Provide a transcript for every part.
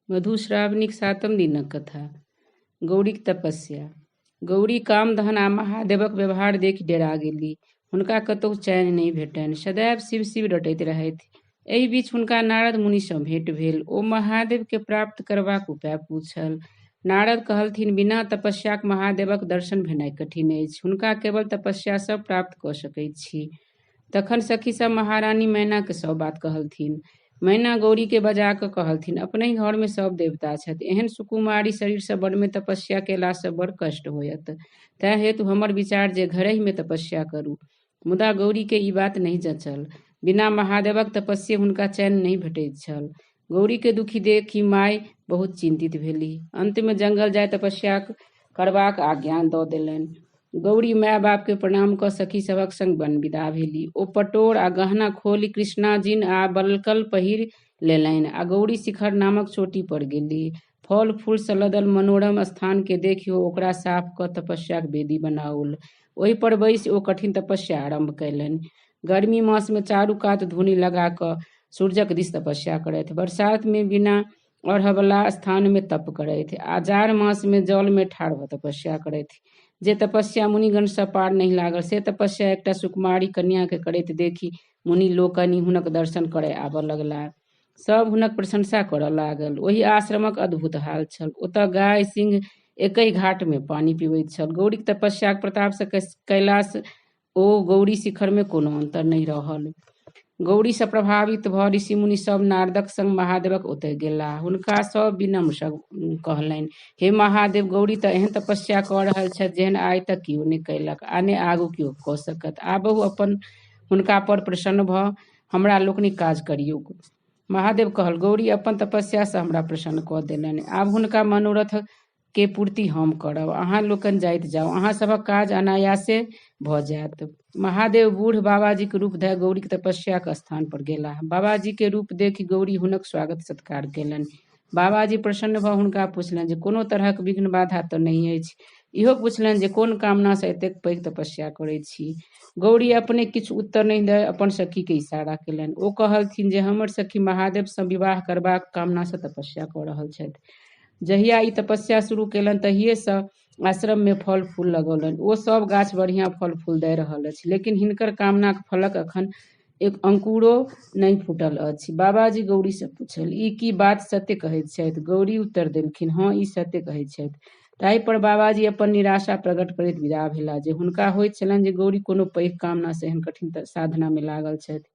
मधुश्रावणीक सातम दिनक कथा। गौरीक तपस्या। गौरी कामदहन आ महादेवक व्यवहार देखि डेरा गेली। हुनका कतहु चैन नहि भेटनि। सदैव शिव शिव रटैत रहथि। एहि बीच हुनका नारद मुनिसँ भेंट भेल। ओ महादेवकेँ प्राप्त करबाक उपाय पूछल। नारद कहलथिन, बिना तपस्याक महादेवक दर्शन भेनाइ कठिन अछि। हुनका केवल तपस्यासँ प्राप्त कऽ सकैत छी। तखन सखी सब महारानी मैनाकेँ सब बात कहलथिन। मैना गौरीकेँ बजा कऽ कहलथिन, अपनहि घरमे सब देवता छथि। एहन सुकुमारी शरीरसँ वनमे तपस्या कयलासँ बड़ कष्ट होयत। तेँ हेतु हमर विचार जे घरहिमे तपस्या करू। मुदा गौरीकेँ ई बात नहि जँचल। बिना महादेवक तपस्ये हुनका चैन नहि भेटैत छल। गौरीकेँ दुखी देखि माय बहुत चिन्तित भेलीह। अन्तमे जंगल जाय तपस्या करबाक आज्ञा दऽ देलनि। गौरी माय बापकेँ प्रणाम कऽ सखी सभक संग वन विदा भेली। ओ पटोर आ गहना खोलि कृष्णाजिन आ बलकल पहिर लेलनि आ गौरी शिखर नामक चोटी पर गेली। फल फूलसँ लदल मनोरम स्थानकेँ देखि ओ ओकरा साफ कऽ तपस्याक वेदी बनाओल। ओहि पर बैसि ओ कठिन तपस्या आरम्भ कयलनि। गर्मी मासमे चारू कात धुनी लगा कऽ सूर्यक दिस तपस्या करथि। बरसातमे बिना अढ़वला स्थानमे तप करथि आ जाड़ मासमे जलमे ठाढ़ भऽ तपस्या करथि। जे तपस्या मुनिगणसँ पार नहि लागल से तपस्या एकटा सुकुमारी कन्याकेँ करैत देखि मुनि लोकनि हुनक दर्शन करय आबऽ लगलाह। सब हुनक प्रशंसा करऽ लागल। ओहि आश्रमक अद्भुत हाल छल। ओतऽ गाय सिंह एकहि घाटमे पानि पिबैत छल। गौरीक तपस्याक प्रतापसँ कैलाश ओ गौरी शिखरमे कोनो अन्तर नहि रहल। गौरीसँ प्रभावित भऽ ऋषि मुनि सब नारदक संग महादेवक ओतय गेलाह। हुनका सब विनम्रसँ कहलनि, हे महादेव, गौरी तऽ एहन तपस्या कऽ रहल छथि जेहन आइ तक केओ नहि कयलक आ ने आगू केओ कऽ सकत। आबहु अपन हुनका पर प्रसन्न भऽ हमरा लोकनिक काज करियौक। महादेव कहल, गौरी अपन तपस्यासँ हमरा प्रसन्न कऽ देलनि। आब हुनका मनोरथ के पूर्ति हम करब। अहाँ लोकनि जाइत जाउ। अहाँ सभक काज अनायासे भऽ जायत। महादेव बूढ़ बाबाजीक रूप धय गौरीक तपस्याक स्थान पर गेलाह। बाबाजी के रूप देखि गौरी हुनक स्वागत सत्कार कयलनि। बाबाजी प्रसन्न भऽ हुनका पुछलनि जे कोनो तरहक विघ्न बाधा तऽ नहि अछि। इहो पुछलनि जे कोन कामनासँ एतेक पैघ तपस्या करैत छी। गौरी अपने किछु उत्तर नहि दय अपन सखीके इशारा कयलनि। ओ कहलथिन जे हमर सखी महादेवसँ विवाह करबाक कामनासँ तपस्या कऽ रहल छथि। जहिया ई तपस्या शुरू कयलनि तहिएसँ आश्रममे फल फूल लगौलनि। ओ सब गाछ बढ़िआँ फल फूल दय रहल अछि, लेकिन हिनकर कामनाक फलक अखन एक अंकुरो नहि फूटल अछि। बाबाजी गौरीसँ पूछल, ई की बात सत्य कहैत छथि? गौरी उत्तर देलखिन, हँ, ई सत्य कहैत छथि। ताहि पर बाबाजी अपन निराशा प्रकट करैत विदा भेलाह जे हुनका होइत छलनि जे गौरी कोनो पैघ कामनासँ एहन कठिन साधनामे लागल छथि।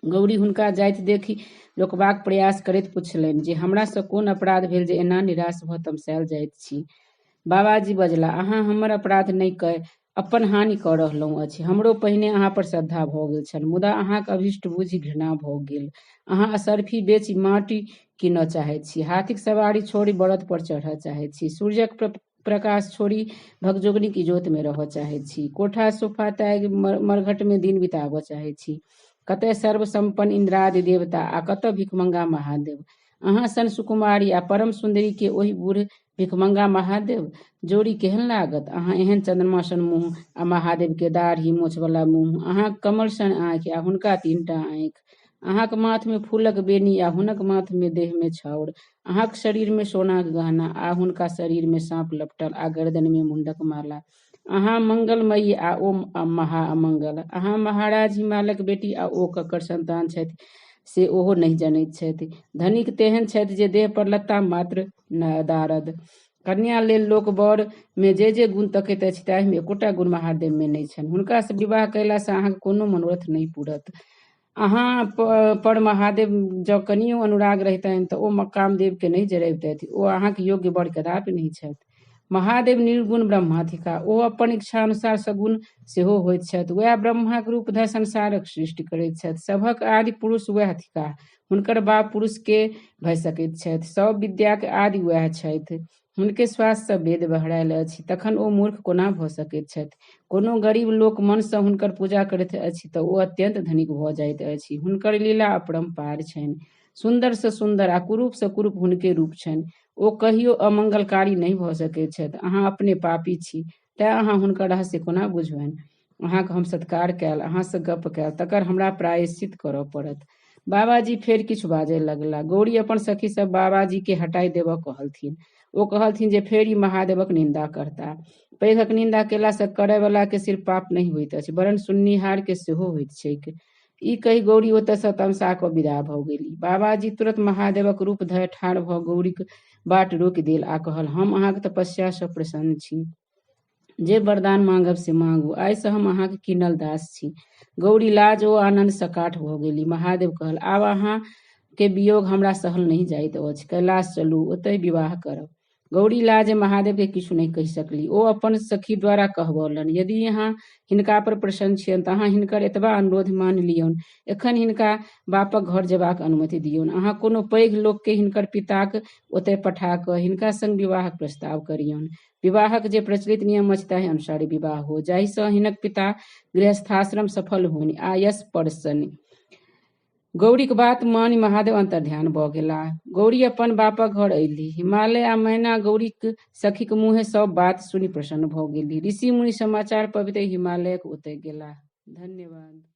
गौरी हुनका जाइत देखि रोकबाक प्रयास करैत पुछलनि जे हमरासँ कोन अपराध भेल जे एना निराश भऽ तमसायल जाइत छी। बाबाजी बजलाह, अहाँ हमर अपराध नहि कय अपन हानि कऽ रहलहुँ अछि। हमरो पहिने अहाँ पर श्रद्धा भऽ गेल छल, मुदा अहाँक अभीष्ट बुझि घृणा भऽ गेल। अहाँ असर्फी बेचि माटि कीनऽ चाहैत छी। हाथीक सवारी छोड़ि बड़द पर चढ़ऽ चाहैत छी। सूर्यक प्रकाश छोड़ि भगजोगनीक इजोतमे रहऽ चाहैत छी। कोठा सोफा त्यागि मरघटमे दिन बिताबऽ चाहैत छी। कतय सर्वसम्पन्न इन्द्रादि देवता आ कतय भिखमंगा महादेव। अहाँ सन सुकुमारी आ परम सुन्दरी के ओहि बूढ़ भिखमंगा महादेव जोड़ी केहन लागत? अहाँ एहन चन्द्रमा सन मुँह आ महादेव के दाढ़ी मोछ वाला मुँह। अहाँक कमल सन आँखि आ हुनका तीनटा आँखि। अहाँक माथ मे फूलक बेनी आ हुनक माथ मे देह मे छाउर। अहाँक शरीर मे सोनाक गहना आ हुनका शरीर मे साँप लपटल आ गर्दन मे मुण्डक माला। अहाँ मंगलमयी आ ओ महा अमंगल। अहाँ महाराज हिमालयक बेटी आ ओ ककर संतान छथि से ओहो नहि जनैत छथि। धनिक तेहन छथि जे देह पर लत्ता मात्र नदारद। कन्या लेल लोक वर मे जे जे गुण तकैत अछि ताहि मे एकोटा गुण महादेव मे नहि छनि। हुनका सँ विवाह कयला सँ अहाँक कोनो मनोरथ नहि पूरत। अहाँ पर महादेव जँ कनियो अनुराग रहितनि तऽ ओ कामदेव के नहि जरबितथि। ओ अहाँक योग्य वर कदापि नहि छथि। महादेव निर्गुण ब्रह्मा थिकाह। ओ अपन इच्छानुसार सगुण सेहो होइत छथि। वएह ब्रह्माक रूप धऽ संसारक सृष्टि करैत छथि। सभक आदि पुरुष वएह थिकाह। हुनकर बाप पुरुष के भऽ सकैत छथि? सब विद्याक आदि वएह छथि। हुनके श्वाससँ वेद बहरायल अछि। तखन ओ मूर्ख कोना भऽ सकैत छथि? कोनो गरीब लोक मनसँ हुनकर पूजा करैत अछि तऽ ओ अत्यन्त धनिक भऽ जाइत अछि। हुनकर लीला अपरम्पार छनि। सुन्दरसँ सुन्दर आ कुरूपसँ कुरूप हुनके रूप छनि। ओ कहियो अमंगलकारी नहि भऽ सकैत छथि। अहाँ अपने पापी छी, तेँ अहाँ हुनकर रहस्य कोना बुझबनि? अहाँक हम सत्कार कयल, अहाँसँ गप्प कयल, तकर हमरा प्रायश्चित करऽ पड़त। बाबाजी फेर किछु बाजय लगलाह। गौरी अपन सखी सब बाबाजी के हटाय देबऽ कहलथिन। ओ कहलथिन जे फेर ई महादेवक निन्दा करताह। पैघक निन्दा केला सँ करय वला के सिर्फ पाप नहि होइत अछि, वरन् सुननिहार के सेहो होइत छैक। ई कहि गौरी ओतय सँ तमसा कऽ विदा भऽ गेली। बाबाजी तुरत महादेवक रूप धय ठाढ़ भऽ गौरीक बाट रोकि देल आ कहल, हम अहाँक तपस्या सँ प्रसन्न छी। जे वरदान मांगब से मांगू। आइ सँ हम अहाँक कीनल दास छी। गौरी लाज ओ आनन्द सँ काठ भऽ गेली। महादेव कहल, आब अहाँ के वियोग हमरा सहल नहि जाइत अछि। कैलाश चलू, ओतहि विवाह करब। गौरी लाजे महादेव के किछु नहि कहि सकली। ओ अपन सखी द्वारा कहबौलनि, यदि अहाँ हिनका पर प्रसन्न छियनि तऽ अहाँ हिनकर एतबा अनुरोध मानि लियौन। एखन हिनका बापक घर जेबाक अनुमति दियौन। अहाँ कोनो पैघ लोक के हिनकर पिताक ओतय पठा कऽ हिनका संग विवाहक प्रस्ताव करियौन। विवाहक जे प्रचलित नियम अछि ताहि अनुसारे विवाह हो, जाहि सँ हिनक पिता गृहस्थाश्रम सफल होनि आ यश परसनि। गौरीक बात मानि महादेव अन्तर्ध्यान भऽ गेलाह। गौरी अपन बापक घर अयलीह। हिमालय आ मैना गौरीक सखीक मुँहे सभ बात सुनि प्रसन्न भऽ गेलीह। ऋषि मुनि समाचार पबिते हिमालयक ओतय गेलाह। धन्यवाद।